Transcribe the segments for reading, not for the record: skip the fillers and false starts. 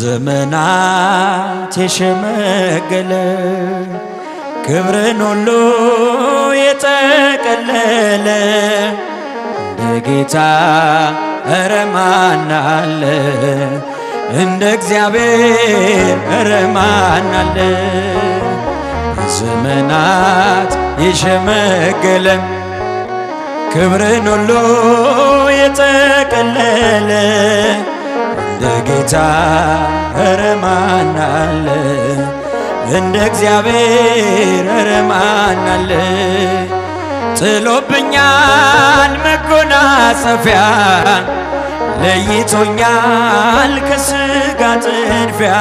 በዘመናት የሸመገለ ክብርን ሁሉ የጠቀለለ እንደ ጌታ እረ ማን አለ? እንደ እግዚአብሔር እረ ማን አለ? በዘመናት የሸመገለ ክብርን ሁሉ የጠቀለለ እንደ ጌታ እረ ማን አለ? እንደ እግዚአብሔር እረ ማን አለ? ጥሎብኛል መጎናጸፊያ፣ ለይቶኛል ከስጋ ጥድፊያ፣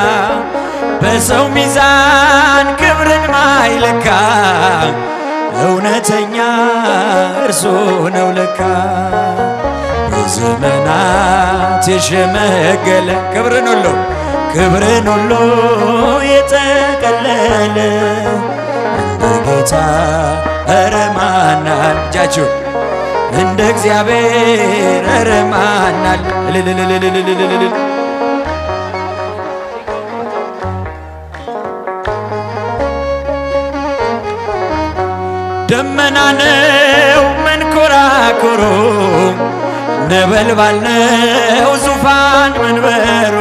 በሰው ሚዛን ክብርን ማይለካ እውነተኛ እርሱ ነው ለካ። በዘመናት የሸመገለ ክብርን ሁሉ፣ ክብርን ሁሉ የጠቀለለ እንደ ጌታ እረ ማን አለ? እጃችሁ፣ እንደ እግዚአብሔር እረ ማን አለ? እልልልልልልልልል። ደመና ነው መንኮራኩሩ፣ ነበልባል ነው ዙፋን መንበሩ፣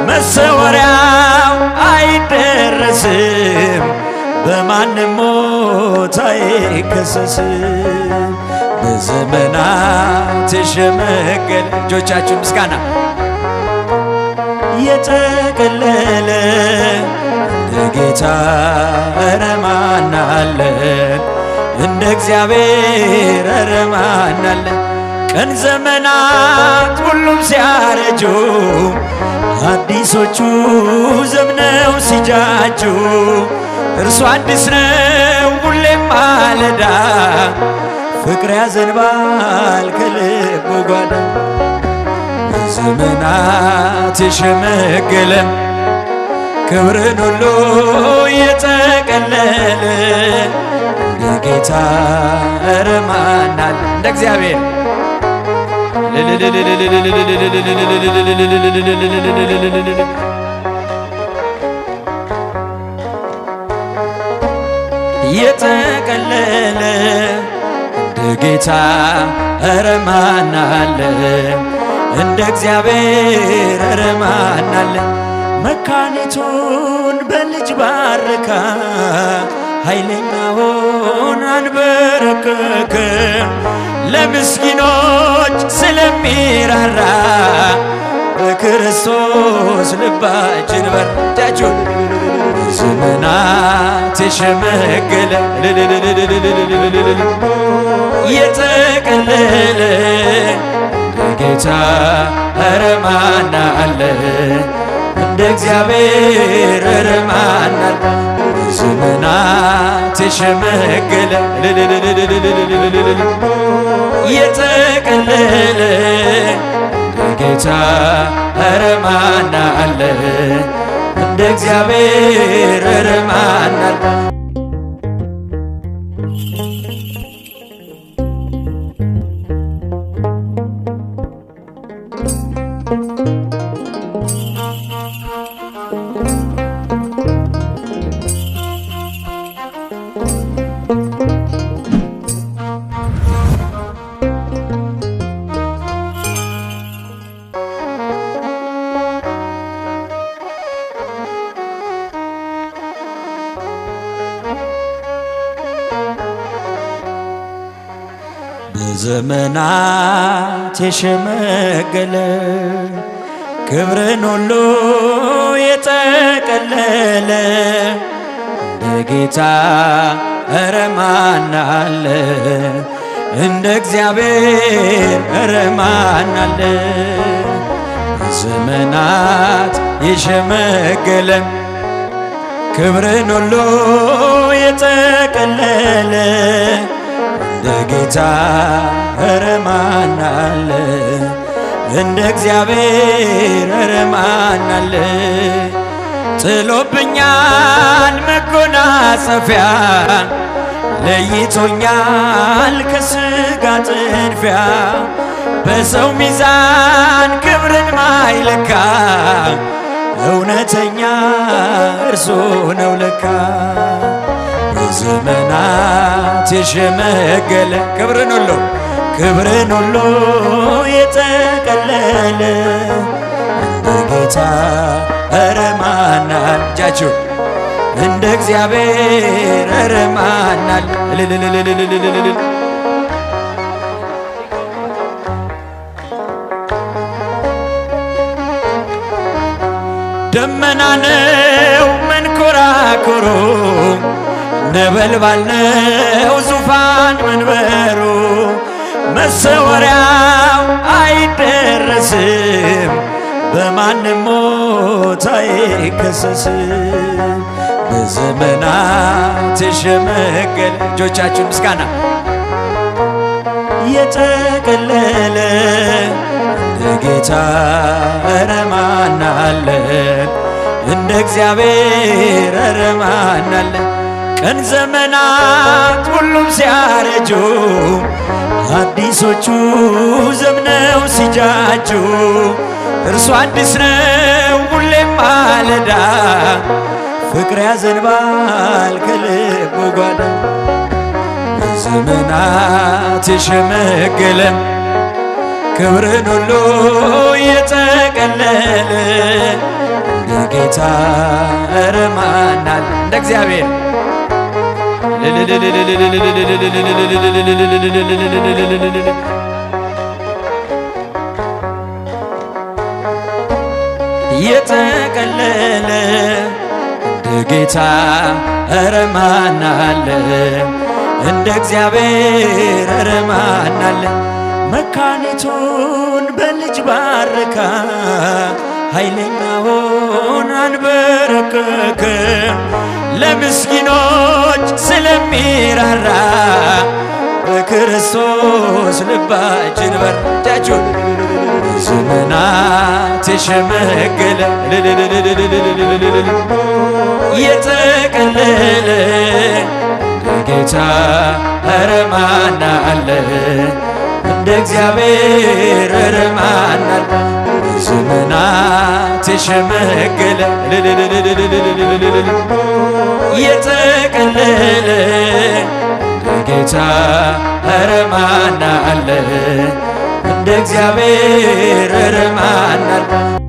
መሰወሪያው አይደረስም፣ በማንም ሞት አይከሰስም። በዘመናት የሸመገለ፣ እጆቻችሁ፣ ምስጋና የጠቀለለ እንደ ጌታ እረ ማን አለ? እንደ እግዚአብሔር እረ ማን አለ? ቀን ዘመናት ሁሉም ሲያረጁ፣ አዲሶቹ ዘምነው ሲጃጁ፣ እርሱ አዲስ ነው ሁሌም ማለዳ፣ ፍቅር ያዘንባል ከልቡ ጓዳ። በዘመናት የሸመገለ ክብርን ሁሉ የጠቀለለ እንደ ጌታ እረ ማን አለ? እንደ እግዚአብሔር። የጠቀለለ እንደ ጌታ እረ ማን አለ? እንደ እግዚአብሔር እረ ማን አለ? መካኒቱን በልጅ ባረካ፣ ኃይለኛውን አንበረከከ። ለምስኪኖች ስለሚራራ በክርስቶስ ልባችን በርዳችሁ። ዘመናት የሸመገለ የጠቀለለ እንደ ጌታ እረ ማን አለ? እንደ እግዚአብሔር እረ ማን አለ? ዘመናት የሸመገለ የጠቀለለ እንደ ጌታ እረ ማን አለ? እንደ እግዚአብሔር እረ ማን አለ? በዘመናት የሸመገለ ክብርን ሁሉ የጠቀለለ እንደ ጌታ እረ ማን አለ? እንደ እግዚአብሔር እረ ማን አለ? በዘመናት የሸመገለ ክብርን ሁሉ የጠቀለለ እንደ ጌታ እረ ማን አለ? እንደ እግዚአብሔር እረ ማን አለ? ጥሎብኛል መጎናጸፊያ፣ ለይቶኛል ከስጋ ጥድፊያ፣ በሰው ሚዛን ክብርን ማይለካ እውነተኛ እርሱ ነው ለካ። በዘመናት የሸመገለ ክብርን ሁሉ ክብርን ሁሉ የጠቀለለ እንደ ጌታ ኧረ ማን አለ? እጃችሁን እንደ እግዚአብሔር ኧረ ማን አለ? እልልልልልልልልል። ደመና ነው መንኮራኩሩ፣ ነበልባል ነው ዙፋን መንበሩ፣ መሰወሪያው አይደረስም፣ በማንም ሞት አይከሰስም። በዘመናት የሸመገለ እጆቻችሁን ምስጋና የጠቀለለ እንደ ጌታ ኧረ ማን አለ? እንደ እግዚአብሔር ኧረ ማን አለ? ቀን ዘመናት ሁሉም ሲያረጁ፣ አዲሶቹ ዘምነው ሲጃጁ፣ እርሱ አዲስ ነው ሁሌም ማለዳ፣ ፍቅር ያዘንባል ከልቡ ጓዳ። በዘመናት የሸመገለ ክብርን ሁሉ የጠቀለለ እንደ ጌታ ኧረ ማን አለ? እንደ እግዚአብሔር። የጠቀለለ እንደ ጌታ ኧረ ማን አለ? እንደ እግዚአብሔር ኧረ ማን አለ? መካኒቱን በልጅ ባረካ፣ ኃይለኛውን አንበረከከ። ለምስኪኖች ስለሚራራ በክርስቶስ ልባችን በር እጃችሁን ዘመናት የሸመገለ የጠቀለለ እንደ ጌታ ኧረ ማን አለ? እንደ እግዚአብሔር ኧረ ማን አለ? ዘመናት የሸመገለ የጠቀለለ እንደ ጌታ ኧረ ማን አለ? እንደ እግዚአብሔር ኧረ ማን አለ?